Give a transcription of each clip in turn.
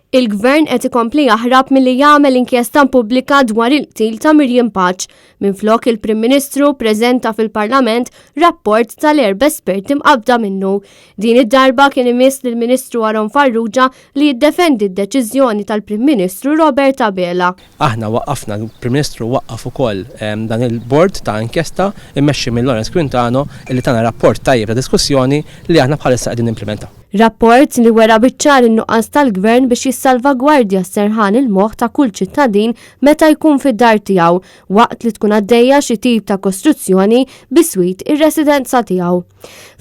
Il-Gvern qed ikompli jaħrab milli jagħmel inkjesta pubblika dwar il-qtil ta' Miriam Pace. Minflok il-Prim Ministru preżenta fil-Parlament rapport tal-erba' esperti mqabbda minnu. Din id-darba kien imiss lill-Ministru Aaron Farrugia li jiddefendi d-deċiżjoni tal-Prim Ministru Robert Abela. Aħna waqqafna, il-Prim Ministru waqqaf ukoll dan il-bord ta' inkjesta immexxi minn Lawrence Quintano illi tana rapport tajjeb ta' diskussjoni li aħna bħalissa qegħdin nimplementaw. Rapport li wera biċ-ċar in-nuqqas tal-Gvern biex jissalvagwardja s-serħan il-moħħ ta' kull ċittadin meta jkun fid-dar tiegħu waqt li tkun għaddejja xi tip ta' kostruzzjoni biswit ir-residenza tiegħu.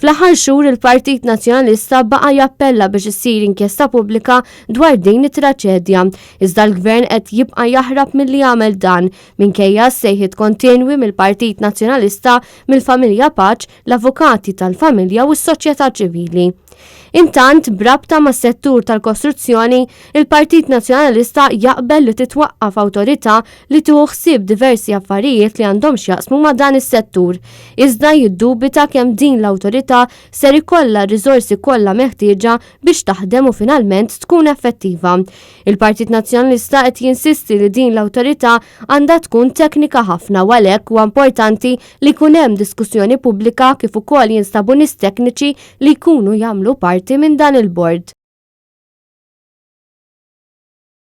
Fl-aħħar xhur il-Partit Nazzjonalista baqa' jappella biex issir inkjesta pubblika dwar din it-traċedja, iżda l-Gvern qed jibqa' jaħrab milli jagħmel dan minkejja s-sejħiet kontinwi mill-Partit Nazzjonalista, mill-familja Pace, l-avukati tal-familja u s-soċjetà ċivili. Intant, b'rabta mas-settur tal-kostruzzjoni, il-Partit Nazzjonalista jaqbel li titwaqqaf awtorità li tieħu ħsieb diversi affarijiet li għandhom x'jaqsmu ma' dan is-settur. Iżda jiddubita kemm din l-awtorità ser ikollha r-riżorsi kollha meħtieġa biex taħdem u finalment tkun effettiva. Il-Partit Nazzjonalista qed jinsisti li din l-awtorità għandha tkun teknika ħafna u għalhekk huwa importanti li jkun hemm diskussjoni pubblika kif ukoll jinstabu nies tekniċi li jkunu jagħmlu parti minn dan il-bord.